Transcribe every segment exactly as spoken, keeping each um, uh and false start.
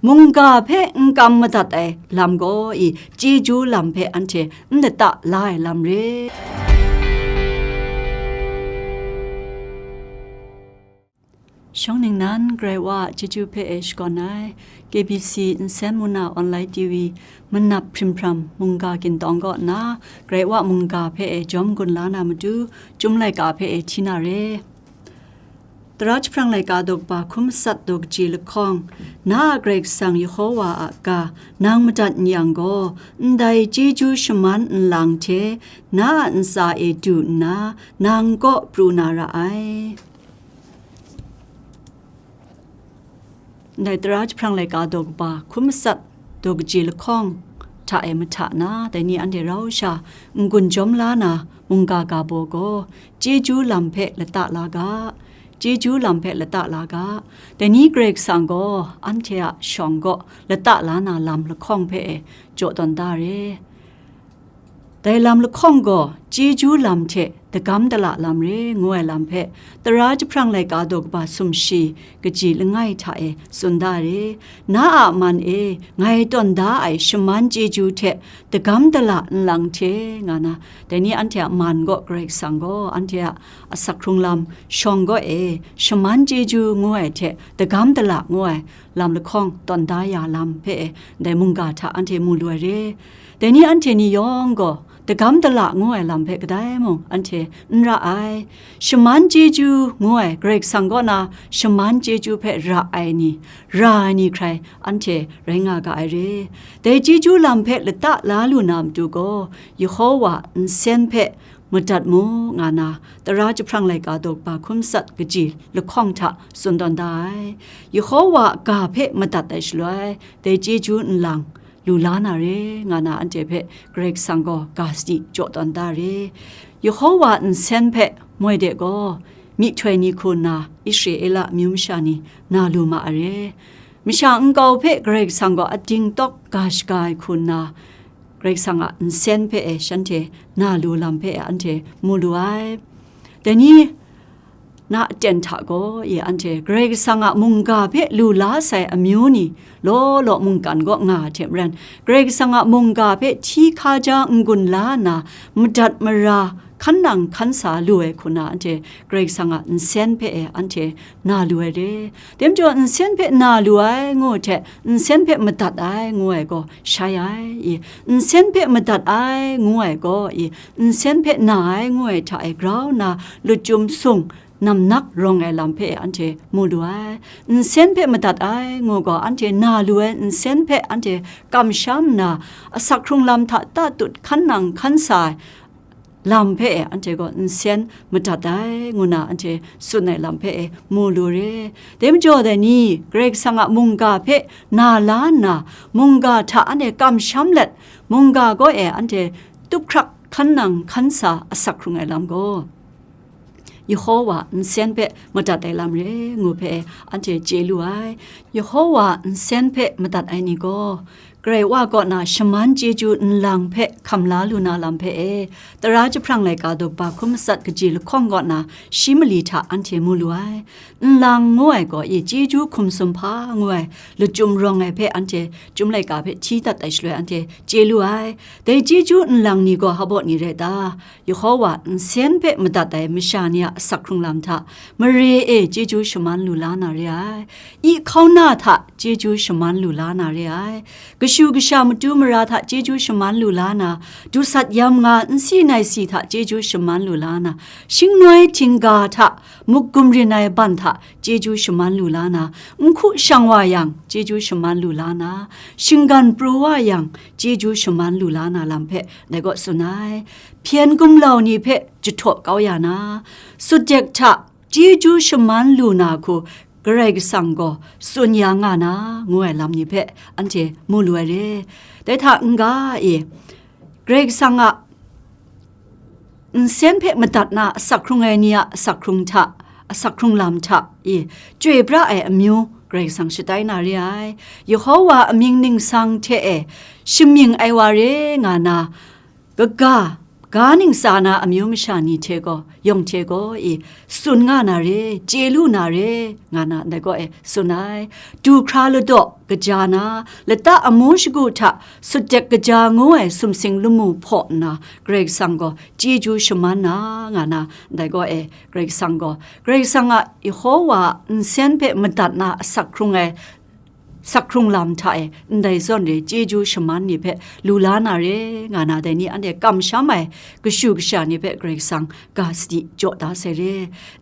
Mungga hpe n kam madat ai lam gaw i, chyeju lam hpe anhte n lata la ai lam re. Shawng ningnan Karai Wa a chyeju hpe e shakawn ai, K B C nsen mung na online T V manap hprim hpram mungga gintawng kaw nna, Karai Wa mungga hpe e jawm gun la na matu, Chyum laika hpe e hti na re. Tara jahprang laika daw kaba hkum matsat daw kaji lahkawng, na a Karai Kasang Yehowa a ga nang madat n yang gaw, ndai chyeju shaman nlang hte na a ntsa e du nna, nang kaw pru na ra ai. Ndai tara jahprang laika daw kaba hkum matsat daw kaji lahkawng hta e mahta na, dai ni anhte rau sha n-gun jawm la na mungga ga baw gaw, chyeju lam hpe lata la ga, chyeju lam hpe lata la ga, dai ni Karai Kasang gaw anhte a shawng gaw lata la na lam lahkawng hpe e jaw tawn da re. Dai lam lahkawng gaw, chyeju lam hte dagam dala lam re ngu ai lam hpe, tara jahprang laika daw kaba sumshi kaji langai hta e tsun da re. Na a man e, ngai tawn da ai shaman chyeju hte dagam dala nlang hte, nga na, dai ni anhte a man gaw Karai Kasang gaw anhte a asak hkrung lam shawng gaw e, shaman chyeju ngu ai hte dagam dala ngu ai lam lahkawng tawn da ya lam hpe e, ndai mungga hta anhte mu lu ai re. Dai ni anhte ni yawng gaw, dagam dala ngu ai lam hpe kadai mung anhte n ra ai. Shaman chyeju ngu ai Karai Kasang kaw na shaman chyeju hpe ra ai ni, ra ai ni hkrai anhte rai nga ga ai re. Dai chyeju lam hpe lata la lu na matu gaw, Yehowa nsen hpe madat mu, nga na, tara jahprang laika daw kaba hkum matsat kaji lahkawng hta tsun tawn da ai. Yehowa ga hpe madat ai shaloi, dai chyeju nlang lu la na re, nga na anhte hpe Karai Kasang gaw ga sadi jaw tawn da re. Yehowa nsen hpe moi de gaw, myihtoi ni hku nna Israela amyu masha ni na lu ma ai re. Masha nkau hpe Karai Kasang gaw ating tawk ga shaga ai hku nna, Karai Kasang a nsen hpe e shanhte na lu lam hpe e anhte mu lu ai. Dai ni na aten hta gaw, e anhte Karai Kasang a mungga hpe lu la sai amyu ni law law mungkan kaw nga ai hte maren, Karai Kasang a mungga hpe hti hkaja n-gun la nna, madat mara hkan nang hkan sa lu ai hku na anhte Karai Kasang a nsen hpe e anhte na lu ai re. Dai majaw, nsen hpe na lu ai ngu hte, nsen hpe madat ai ngu ai gaw shai ai. I, nsen hpe madat ai ngu ai gaw, i, nsen hpe na ai ngu ai hta e grau nna lut chyum sung namnak rawng ai lam hpe anhte mu lu ai. Nsen hpe madat ai ngu gaw anhte na lu ai nsen hpe anhte kamsham nna, asak hkrung lam hta tatut hkan nang hkan sa ai lam hpe anhte gaw nsen madat ai ngu na anhte tsun ai lam hpe e mu lu re. Dai majaw dai ni, Karai Kasang a mungga hpe na la nna, mungga hta anhte kamsham let, mungga kaw e anhte tup hkrak hkan nang hkan sa asak hkrung ai lam gaw, Yehowa nsen hpe madat ai lam re ngu hpe anhte chye lu ai. Yehowa nsen hpe madat ai ni gaw, Karai Wa kaw na shaman chyeju nlang hpe hkam la lu na lam hpe e, tara jahprang laika daw kaba hkum matsat kaji lahkawng kaw na shi mali hta anhte mu lu ai. Nlang ngu ai gaw, i, chyeju hkum sumhpa ngu ai, lachyum rawng ai hpe anhte Chyum laika hpe hti dat ai shaloi anhte chye lu ai. Dai chyeju nlang ni gaw hpa baw ni rai ta? Yehowa nsen hpe madat ai masha ni a asak hkrung lam hta, mare e chyeju shaman lu la na re ai. I hkauna hta chyeju shaman lu la na re ai. Kashu kasha matu mara hta chyeju shaman lu la na, dusat yam nga nsi nai si hta chyeju shaman lu la na, shingnoi htingga hta muk gumrin ai ban hta chyeju shaman lu la na, nhku shang wa yang chyeju shaman lu la na, shinggan pru wa yang chyeju shaman lu la na lam hpe dai kaw tsun ai. Hpyen gumlau ni hpe jahtaw kau ya na, sutdek hta chyeju shaman lu na hku Karai Kasang gaw tsun ya nga na, ngu ai lam ni hpe anhte mu lu ai re. Dai hta n-ga e, Karai Kasang a nsen hpe madat na asak hkrung ai ni a asak hkrung hta, asak hkrung lam hta e, chyoi pra ai amyu Karai Kasang shatai na re ai. Yehowa amying ningsang hte e shamying ai wa re nga na, kaga ga ningsa na amyu masha ni hte gaw, yawng hte gaw i, tsun nga na re, chye lu na re, nga na ndai gaw e tsun ai. Du hkra ladaw kaja na, lata amu shagu hta sutdek kaja ngu ai sumsing lamu hpaw nna, Karai Kasang gaw chyeju shaman na, nga na ndai gaw e, Karai Kasang gaw, Karai Kasang a Yehowa a nsen hpe madat na asak hkrung ai, sak hkrung lam hta e, ndai zawn re chyeju shaman ni hpe lu la na re, nga na dai ni anhte kamsham ai kashu kasha ni hpe Karai Kasang ga sadi jaw da sai re.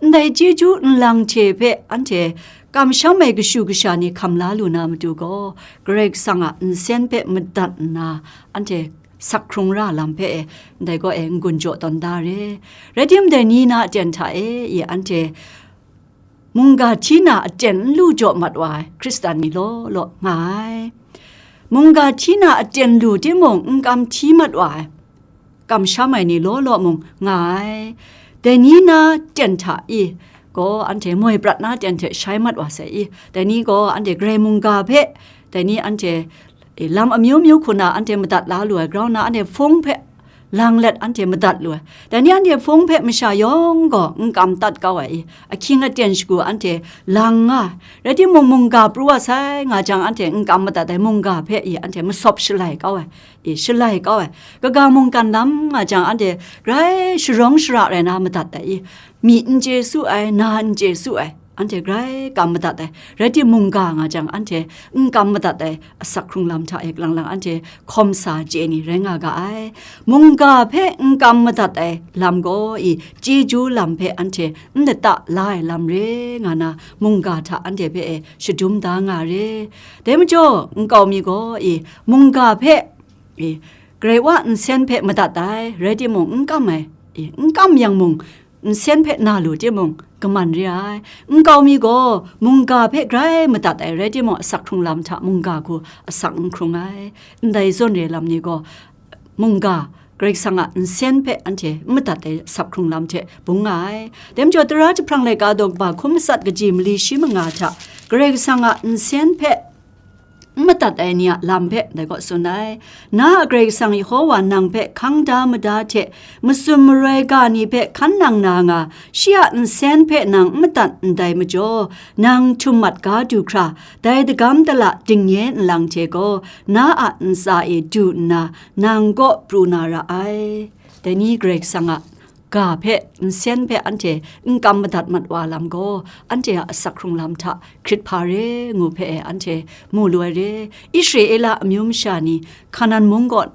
Ndai chyeju nlang hte hpe anhte kamsham ai kashu kasha ni hkam la lu na matu gaw, Karai Kasang a nsen hpe madat nna, anhte sak hkrung ra lam hpe e, ndai gaw e n-gun jaw tawn da re. Rai tim, dai ni na aten hta e, i anhte mungga hti na aten n lu jaw mat wa ai Hkristan ni law law nga ai. Mungga hti na aten lu timung, n kam hti mat wa ai, kamsham ai ni law law mung nga ai. Dai ni na aten hta i gaw, anhte moi prat na aten hte shai mat wa sai i, dai ni gaw anhte Karai mungga hpe, dai ni anhte, e, lam amyu myu hku na anhte madat la lu ai grau nna, anhte hpung hpe lang let anhte madat lu ai. Dai ni anhte hpung hpe masha yawng gaw n kam tat kau ai i, ahkying aten shagu anhte lang nga ai. Rai timung, mungga pru wa sai nga jang, anhte n kam madat ai mungga hpe i anhte masawp shalai kau ai, i shalai kau ai. Kaga mungkan lam nga jang, anhte grai sharawng shara rai na madat ai i, myi n chye su ai, na n chye su ai, anhte grai kam madat ai. Rai timung, mungga nga jang, anhte n kam madat ai asak hkrung lam hta e lang lang anhte hkawm sa chye ni rai nga ga ai. Mungga hpe n kam madat ai lam gaw i, chyeju lam hpe anhte n lata la ai lam re, nga na mungga hta anhte hpe e shadum da nga re. Dai majaw, nkau mi gaw i, mungga hpe, i, Karai wa nsen hpe madat ai, rai timung, n kam ai, i, n kam yang mung, nsen hpe na lu timung, kaman re ai. Nkau mi gaw mungga hpe grai madat ai, rai timung, asak hkrung lam hta mungga hku asak n hkrung ai. Ndai zawn re lam ni gaw, mungga, Karai Kasang a nsen hpe anhte n madat ai asak hkrung lam hte bung nga ai. Dai majaw, tara jahprang laika daw kaba hkum matsat kaji mali shi manga hta, Karai Kasang a nsen hpe n madat ai ni a lam hpe dai gaw tsun ai. Na a Karai Kasang Yehowa nang hpe hkang da mada hte matsun maroi ga ni hpe hkan nang na nga, shi a nsen hpe nang n madat ndai majaw, nang htum mat ga du hkra, dai dagam dala dingye nlang hte gaw, na a ntsa e du nna, nang kaw pru na ra ai. Dai ni Karai Kasang a ga hpe, nsen hpe anhte n kam madat mat wa lam gaw, anhte a asak hkrung lam hta hkrit hpa re ngu hpe e anhte mu lu ai re. Israela amyu masha ni Hkanan mung kaw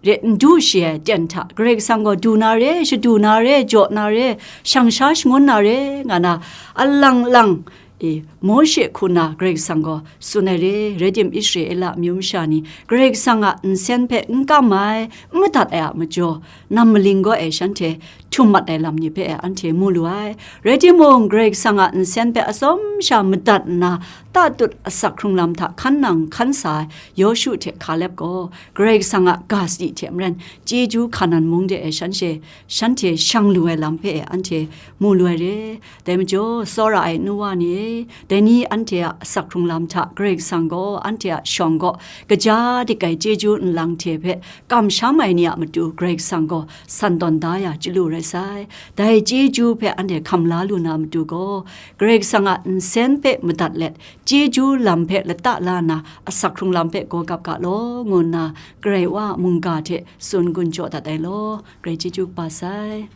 re n du shi ai ten hta, Karai Kasang gaw du na re, shadu na re, jaw na re, shang sha shangun na re, nga na, alang lang, e, Mawshe hku na Karai Kasang gaw tsun ai re, rai tim Israela amyu masha ni Karai Kasang a nsen hpe n kam ai, n madat ai a majaw, nam maling gaw e shanhte htum mat ai lam ni hpe e anhte mu lu ai. Rai timung, Karai Kasang a nsen hpe atsawm sha madat nna, tatut asak hkrung lam hta hkan nang hkan sa ai Yawshu hte Hkaleb gaw, Karai Kasang a ga sadi hte maren, chyeju Hkanan mung de e shanhte, shanhte shang lu ai lam hpe e anhte mu lu ai re. Dai majaw, tsawra ai nu wa ni e, dai ni anhte a asak hkrung lam hta Karai Kasang gaw anhte a shawng gaw kaja dik ai chyeju nlang hte hpe kamsham ai ni a matu Karai Kasang gaw san tawn da ya chyalu rai sai. Dai chyeju hpe anhte hkam la lu na matu gaw, Karai Kasang a nsen hpe madat let, chyeju lam hpe lata la nna, asak hkrung lam hpe gaw gap ga law, ngu nna, Karai wa a mungga hte tsun gun jaw dat ai law, Karai chyeju kaba sai.